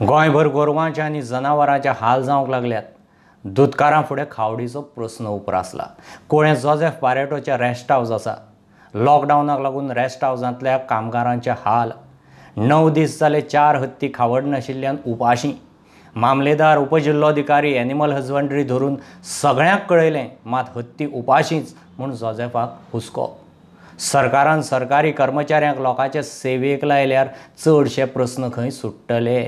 गोंयभर गोरवांचे आनी जनावरांचे हाल जावंक लागल्यात. दुदकारां फुडें खावडीचो प्रस्न उप्रासला. कुळें जोजेफ बारेटोचें रेस्ट हावज आसा. लॉकडावनाक लागून रेस्ट हावजांतल्या कामगारांचे हाल. 9 दीस जाले 4 हत्ती खावड नाशिल्ल्यान उपाशी. मामलेदार, उपजिल्लोधिकारी, एनिमल हजबंड्री धरून सगळ्यांक कळयलें, मात हत्ती उपाशींच म्हूण जोजेफाक हुस्को. सरकारान सरकारी कर्मचाऱ्यांक लोकांचे सेवेक लायल्यार चडशे प्रस्न खंय सुट्टले.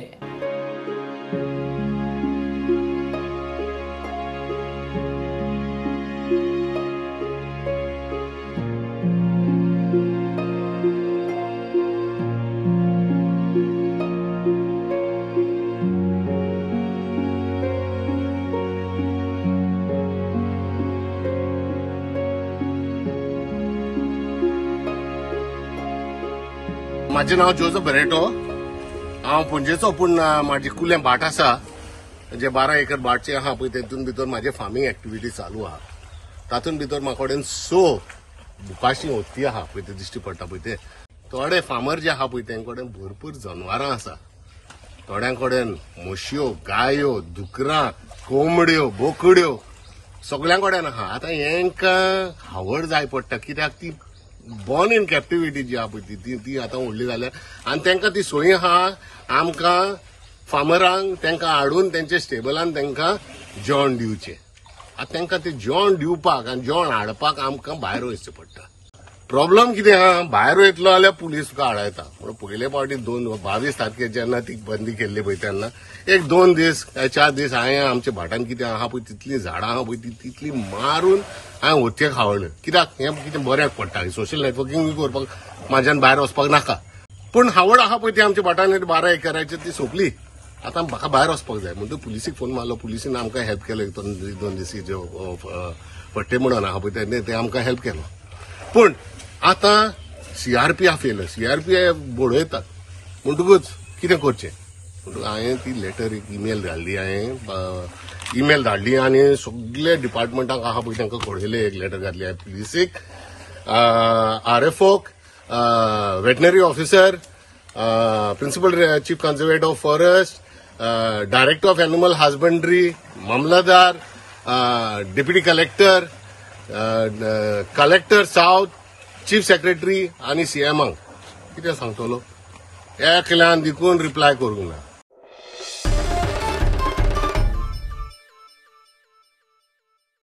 म्हाजें नांव जोजफ बरेटो, हांव पणजेचो, पूण म्हाजी कुलें भाट आसा, जे 12 एकर भाटचें आहा पळय, तेतून भितर म्हाजे फार्मींग एक्टिविटी चालू आहा. तातूंत भितर म्हाका कडेन 6 बुकाशी हत्ती आहा पळय, ते दिश्टी पडटा पळय. ते थोडे फार्मर जे आहा पळय तेंचे कडेन भरपूर जनावरां आसा. थोड्यां कडेन म्हश्यो, गायो, दुकरां, कोंबड्यो, बोकड्यो सगळ्यां कडेन आहा. आतां हेंकां खावड जाय पडटा, कित्याक ती बॉर्न इन कॅप्टिविटी जी आहा पळय ती ती आतां व्हडली जाल्या आनी तांकां ती सोयी आहा. आमकां फार्मरांक तांकां हाडून तेंच्या स्टेबलान तांकां जेवण दिवचें. आतां तांकां तें जेवण दिवपाक आनी जेवण हाडपाक आमकां भायर वचचें पडटा. प्रॉब्लम कितें आहा, भायर वयतलो जाल्यार पुलीस तुका आडायता. म्हणून पयले फावटी 22 तारखेर जेन्ना ती बंदी केल्ली पळय तेन्ना 1-2 दीस काय 4 दीस हांवें आमच्या भाटान कितें आहा पळय तितलीं झाडां आहा पळय ती तितली मारून हांवें हत्तीक खावडलें. कित्याक हें कितें बऱ्याक पडटा, सोशल नेटवर्कींग करपाक म्हाज्यान भायर वचपाक नाका. पूण हावड आहा पळय ती आमच्या भाटान 12 एकराची ती सोंपली. आतां म्हाका भायर वचपाक जाय म्हणटकच पुलिसीक फोन मारलो. पुलिसीन आमकां हेल्प केलो. 1-2 दीस जे फट्टे म्हणून आहा पळय ते आमकां हेल्प केलो. पूण आतां सीआरपीएफ येयलो, सीआरपीएफ बडयतात म्हणटकूच कितें करचें म्हणटकूच हांवें ती लेटर एक इमेल धाडली. हांवें इमेल धाडली आनी सगळे डिपार्टमेंटाक आहा पळय तांकां कळयलें. एक लेटर घातली हांवें पुलिसीक, आरएफओक, veterinary officer, principal chief conservator of forest, director of animal husbandry, mamlatdar, deputy collector, collector south, chief secretary आनी सीएमाक. कितें सांगतलो, एकल्यान देखून रिप्लाय करूंक ना.